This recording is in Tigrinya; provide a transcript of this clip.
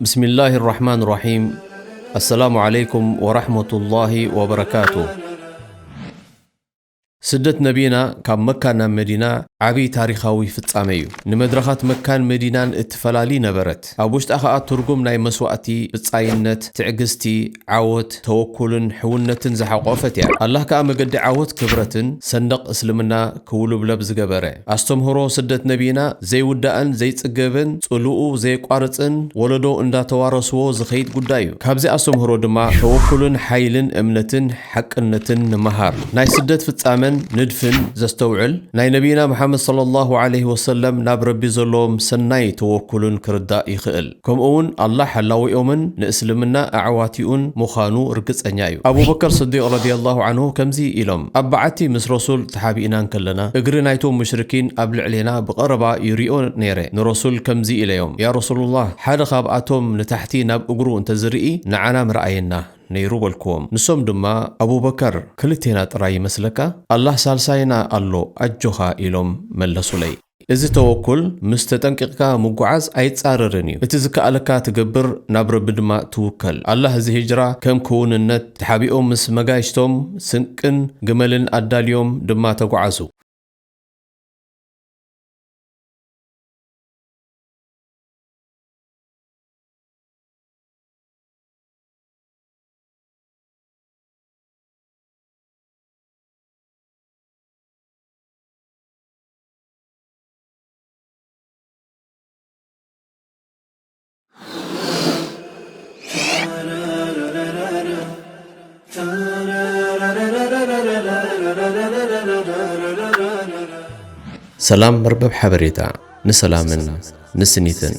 ብስሚላሂ ራሕማን ራሒም። ኣሰላሙ ዓለይኩም ወራሕመቱላሂ ወበረካቱ። ስደት ነቢና ካብ መካ ናብ መዲና ዓብዪ ታሪኻዊ ፍጻመ እዩ። ንመድረኻት መካን መዲናን እትፈላሊ ነበረት። ኣብ ውሽጣ ኸኣ ትርጉም ናይ መስዋእቲ፣ ብጻይነት፣ ትዕግስቲ፣ ዓወት፣ ተወኩልን ሕውነትን ዝሓቖፈት እያ። ኣላህ ከኣ መገዲ ዓወት ክብረትን ሰንደቕ እስልምና ክውልብለብ ዝገበረ። ኣስተምህሮ ስደት ነቢና ዘይውዳእን ዘይጽገብን ጽልኡ ዘየቋርጽን ወለዶ እንዳተዋረስዎ ዝኸይድ ጉዳይ እዩ። ካብዚ ኣስተምህሮ ድማ ተወኩልን ሓይልን እምነትን ሓቅነትን ንመሃር። ናይ ስደት ፍጻመን ንድፍን ዘስተውዕል ናይ ነቢና መሓመድ ሰለላሁ ዐለይሂ ወሰለም ናብ ረቢ ዘለዎም ሰናይ ተወኩልን ክርዳእ ይኽእል። ከምኡ እውን ኣላህ ሓላዊኦምን ንእስልምና ኣዕዋቲኡን ምዃኑ ርግጸኛ እዩ። ኣቡበከር ስዲቕ ረዲየላሁ ዐንሁ ከምዚ ኢሎም፣ ኣብ በዓቲ ምስ ረሱል ተሓቢእና እንከለና፣ እግሪ ናይቶም ሙሽሪኪን ኣብ ልዕሌና ብቐረባ ይሪኦ ነይረ። ንረሱል ከምዚ ኢለዮም፣ ያ ረሱሉላህ፣ ሓደ ካብኣቶም ንታሕቲ ናብ እግሩ እንተዝርኢ ንዓና ምረኣየና ነይሩ በልክዎም። ንሶም ድማ፣ ኣቡበከር፣ ክልቴና ጥራይ ይመስለካ? ኣላህ ሳልሳይና ኣሎ፣ ኣጆኻ ኢሎም መለሱለይ። እዚ ተወኩል ምስ ተጠንቂቕካ ምጉዓዝ ኣይጻረርን እዩ። እቲ ዝከኣለካ ትገብር፣ ናብ ረቢ ድማ ትውከል። ኣላህ እዚ ሂጅራ ከም ክውንነት ተሓቢኦም ምስ መጋይሽቶም ስንቅን ግመልን ኣዳልዮም ድማ ተጓዓዙ። ሰላም መርበብ ሓበሬታ ንሰላምን ንስኒትን።